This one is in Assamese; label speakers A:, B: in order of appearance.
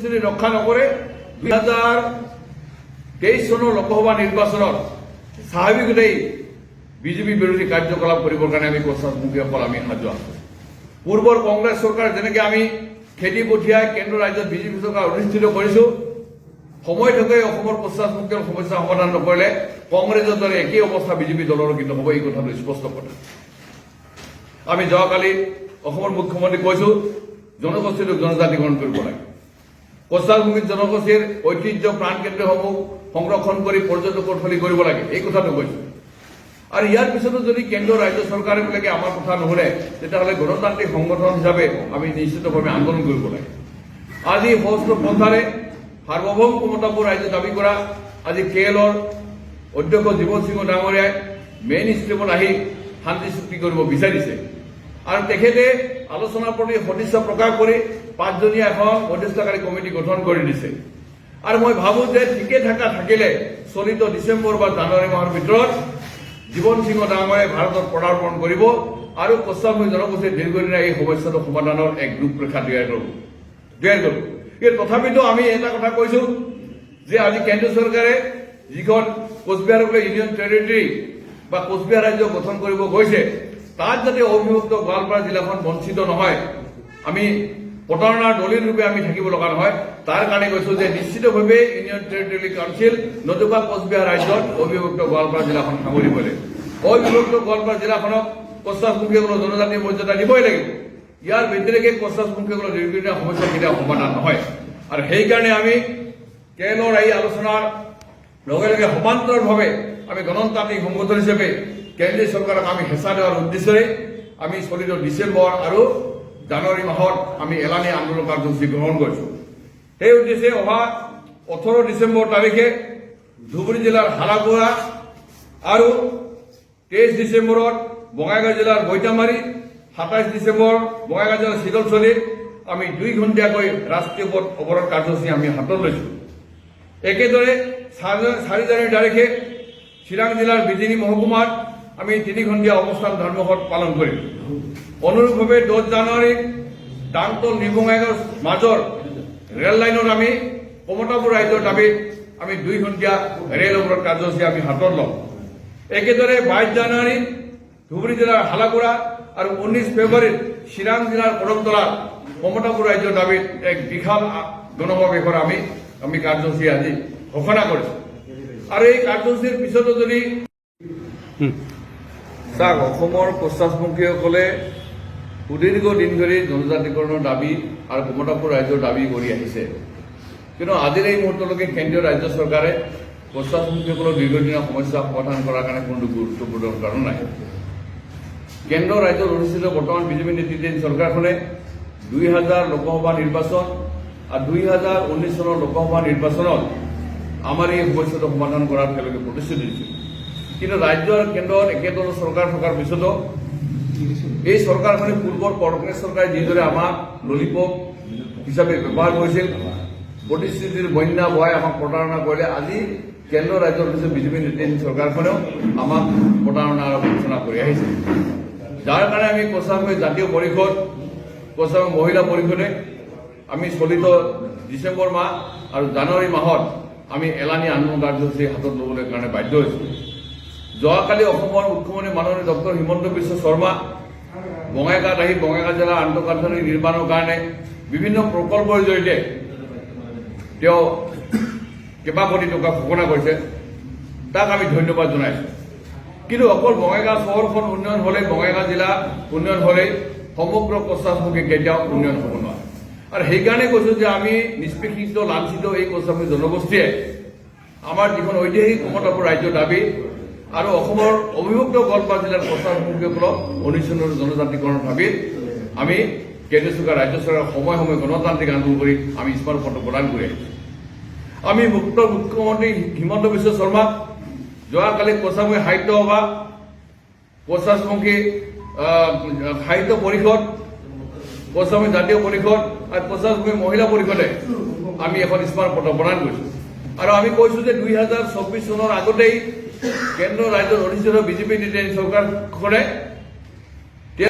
A: যদি ৰক্ষা নকৰে, 2023 চনৰ লোকসভা নিৰ্বাচনত স্বাভাৱিকতেই বিজেপি বিৰোধী কাৰ্যকলাপ কৰিবৰ কাৰণে আমি কোচ ৰাজবংশীসকল আমি সাজু আছো। পূৰ্বৰ কংগ্ৰেছ চৰকাৰ যেনেকে আমি খেদি পঠিয়াই কেন্দ্ৰ ৰাজ্যত বিজেপি চৰকাৰ অধিষ্ঠিত কৰিছো, সময় থাকোঁতে অসমৰ কোচ ৰাজবংশীৰ সমস্যা সমাধান নকৰিলে কংগ্ৰেছৰ দৰে একেই অৱস্থা বিজেপি দলৰো কিন্তু হ'ব, এই কথাটো স্পষ্ট কথা। আমি যোৱাকালি অসমৰ মুখ্যমন্ত্ৰীক কৈছো, জনগোষ্ঠীটোক জনজাতিকৰণ কৰিব লাগে। কোচ ৰাজবংশী জনগোষ্ঠীৰ ঐতিহ্য, প্ৰাণকেন্দ্ৰসমূহ সংৰক্ষণ কৰি পৰ্যটকৰ থলী কৰিব লাগে, এই কথাটো কৈছো। আৰু ইয়াৰ পিছতো যদি কেন্দ্ৰ ৰাজ্য চৰকাৰে বিলাকে আমাৰ কথা নুশুনে, তেতিয়াহ'লে গণতান্ত্ৰিক সংগঠন হিচাপে আমি নিশ্চিতভাৱে আন্দোলন কৰিব লাগে। আজি সহস্ৰ পন্থাৰে সাৰ্বভৌম কমতাপুৰ ৰাজ্য দাবী কৰা আজি কে এলৰ অধ্যক্ষ জীৱন সিংহ ডাঙৰীয়াই মেইন ষ্ট্ৰীমত আহি শান্তি চুক্তি কৰিব বিচাৰিছে আৰু তেখেতে আলোচনাৰ প্ৰতি সদিচ্ছা প্ৰকাশ কৰি পাঁচজনীয়া এখন মধ্যস্থকাৰী কমিটি গঠন কৰি দিছে। আৰু মই ভাবো যে ঠিকে থকা থাকিলে চলিত ডিচেম্বৰ বা জানুৱাৰী মাহৰ ভিতৰত জীৱন সিংহ ডাঙৰীয়াই ভাৰতত পদাৰ্পণ কৰিব আৰু কোচ ৰাজবংশী জনগোষ্ঠীৰ দীৰ্ঘদিনীয়া এই সমস্যাটো সমাধানৰ এক ৰূপৰেখা তৈয়াৰ কৰিব। কিন্তু তথাপিতো আমি এটা কথা কৈছো যে আজি কেন্দ্ৰীয় চৰকাৰে যিখন কোচবিহাৰক লৈ ইউনিয়ন টেৰিটৰী বা কোচবিহাৰ ৰাজ্য গঠন কৰিব গৈছে, তাত যাতে অবিভক্ত গোৱালপাৰা জিলাখন বঞ্চিত নহয়, আমি প্ৰতাৰণাৰ দলিল ৰূপে আমি থাকিব লগা নহয়, তাৰ কাৰণে কৈছো যে নিশ্চিতভাৱে ইউনিয়ন টেৰিটৰী কাউন্সিল নতুবা কোচবিহাৰ ৰাজ্যত অবিভক্ত গোৱালপাৰা জিলাখন সামৰিব লাগিব। অবিভক্ত গোৱালপাৰা জিলাখনক কোচ ৰাজবংশীসকলৰ জনজাতিৰ মৰ্যাদা দিবই লাগিব। ইয়াৰ ব্যতিৰেকে কোচ ৰাজবংশীসকলৰ দীৰ্ঘদিনীয়া সমস্যা কেতিয়াও সমাধান নহয়। আৰু সেইকাৰণে আমি কেএলৰ এই আলোচনাৰ লগে লগে সমান্তৰালভাৱে আমি গণতান্ত্ৰিক সংগঠন হিচাপে কেন্দ্ৰীয় চৰকাৰক আমি হেঁচা দিয়াৰ উদ্দেশ্যেৰে আমি চলিত ডিচেম্বৰ আৰু জানুৱাৰী মাহত আমি এলানি আন্দোলন কাৰ্যসূচী গ্ৰহণ কৰিছো। সেই উদ্দেশ্যে অহা 18 ডিচেম্বৰ তাৰিখে ধুবুৰী জিলাৰ হালাগুৰা আৰু 23 ডিচেম্বৰত বঙাইগাঁও জিলাৰ বৈতামাৰী, 27 ডিচেম্বৰ বঙাইগাঁও জিলাৰ শীতলচলীত আমি 2 ঘণ্টীয়াকৈ ৰাষ্ট্ৰীয় পথ অৱৰোধ কাৰ্যসূচী আমি হাতত লৈছো। একেদৰে 4 জানুৱাৰী তাৰিখে চিৰাং জিলাৰ বিজনী মহকুমাত আমি 3 ঘণ্টীয়া অৱস্থান ধৰ্মঘট পালন কৰিম। অনুৰূপভাৱে 10 জানুৱাৰীত ডাংতল নিউ বঙাইগাঁৱৰ মাজৰ ৰেল লাইনত আমি কমতাপুৰ ৰাজ্যৰ দাবীত আমি 2 ঘণ্টীয়া ৰেল অৱৰোধ কাৰ্যসূচী আমি হাতত ল'ম। একেদৰে 22 জানুৱাৰীত ধুবুৰী জিলাৰ হালাগুৰা আৰু 19 ফেব্ৰুৱাৰীত চিৰাং জিলাৰ কদমতলাত কমতাপুৰ ৰাজ্যৰ দাবীত এক বিশাল গণসমাৱেশৰ আমি কাৰ্যসূচী আজি ঘোষণা কৰিছো। আৰু এই কাৰ্যসূচীৰ পিছতো যদি, চাওক, অসমৰ কোচ ৰাজবংশীসকলে সুদীৰ্ঘ দিন ধৰি জনজাতিকৰণৰ দাবী আৰু কমতাপুৰ ৰাজ্যৰ দাবী কৰি আহিছে। কিন্তু আজিৰ এই মুহূৰ্তলৈকে কেন্দ্ৰীয় ৰাজ্য চৰকাৰে কোচ ৰাজবংশীসকলৰ দীৰ্ঘদিনীয়া সমস্যা সমাধান কৰাৰ কাৰণে কোনো গুৰুত্ব প্ৰদান কৰা নাই। কেন্দ্ৰ ৰাজ্যত অনুষ্ঠিত বৰ্তমান বিজেপি নেতৃত্বাধীন চৰকাৰখনে 2000 লোকসভা নিৰ্বাচন আৰু 2019 চনৰ লোকসভা নিৰ্বাচনত আমাৰ এই সমস্যাটো সমাধান কৰাৰ তেওঁলোকে প্ৰতিশ্ৰুতি দিছিল। কিন্তু ৰাজ্য আৰু কেন্দ্ৰত একে দলৰ চৰকাৰ থকাৰ পিছতো এই চৰকাৰখনে পূৰ্বৰ কংগ্ৰেছ চৰকাৰে যিদৰে আমাক ললিপপ হিচাপে ব্যৱহাৰ কৰিছিল, প্ৰতিশ্ৰুতিৰ বন্যা বহাই আমাক প্ৰতাৰণা কৰিলে, আজি কেন্দ্ৰ ৰাজ্যৰ পিছত বিজেপি নেতৃত্বাধীন চৰকাৰখনেও আমাক প্ৰতাৰণা আৰু বঞ্চনা কৰি আহিছে। যাৰ কাৰণে আমি কোচ ৰাজবংশী জাতীয় পৰিষদ, কোচ ৰাজবংশী মহিলা পৰিষদে আমি চলিত ডিচেম্বৰ মাহ আৰু জানুৱাৰী মাহত আমি এলানি আন্দোলন কাৰ্যসূচী হাতত ল'বলৈ কাৰণে বাধ্য হৈছোঁ। যোৱাকালি অসমৰ মুখ্যমন্ত্ৰী মাননীয় ডক্টৰ হিমন্ত বিশ্ব শৰ্মা বঙাইগাঁৱত আহি বঙাইগাঁও জিলাৰ আন্তঃগাঁথনি নিৰ্মাণৰ কাৰণে বিভিন্ন প্ৰকল্পৰ জৰিয়তে তেওঁ কেইবা কোটি টকা ঘোষণা কৰিছে, তাক আমি ধন্যবাদ জনাইছো। কিন্তু অকল বঙাইগাঁও চহৰখন উন্নয়ন হ'লে, বঙাইগাঁও জিলা উন্নয়ন হ'লেই সমগ্ৰ কোচ ৰাজবংশী কেতিয়াও উন্নয়ন হ'ব নোৱাৰে। আৰু সেইকাৰণে কৈছো যে আমি নিষ্পেষিত, লাঞ্ছিত এই কোচ ৰাজবংশী জনগোষ্ঠীয়ে আমাৰ যিখন ঐতিহাসিক কমতাপুৰ ৰাজ্যৰ দাবী আৰু অসমৰ অবিভক্ত গোৱালপাৰা জিলাৰ কোচ ৰাজবংশীসকলক অনুচ্ছন্ন জনজাতিকৰণৰ দাবীত আমি কেন্দ্ৰীয় চৰকাৰ, ৰাজ্য চৰকাৰৰ সময়ে সময়ে গণতান্ত্ৰিক আন্দোলন কৰি আমি স্মাৰকপত্ৰ প্ৰদান কৰি আহিছোঁ। আমি মুক্ত মুখ্যমন্ত্ৰী হিমন্ত বিশ্ব শৰ্মাক যোৱাকালি কোচ ৰাজবংশী সাহিত্য সভা, কোচ ৰাজবংশী সাহিত্য পৰিষদ, কোচ ৰাজবংশী জাতীয় পৰিষদ আৰু কোচ ৰাজবংশী মহিলা পৰিষদে আমি এখন স্মাৰকপত্ৰ প্ৰদান কৰিছোঁ। আৰু আমি কৈছোঁ যে 2024 চনৰ আগতেই কেন্দ্ৰ ৰাজ্যৰ অধিষ্ঠিত বিজেপি নেতৃত্বাধীন চৰকাৰখনে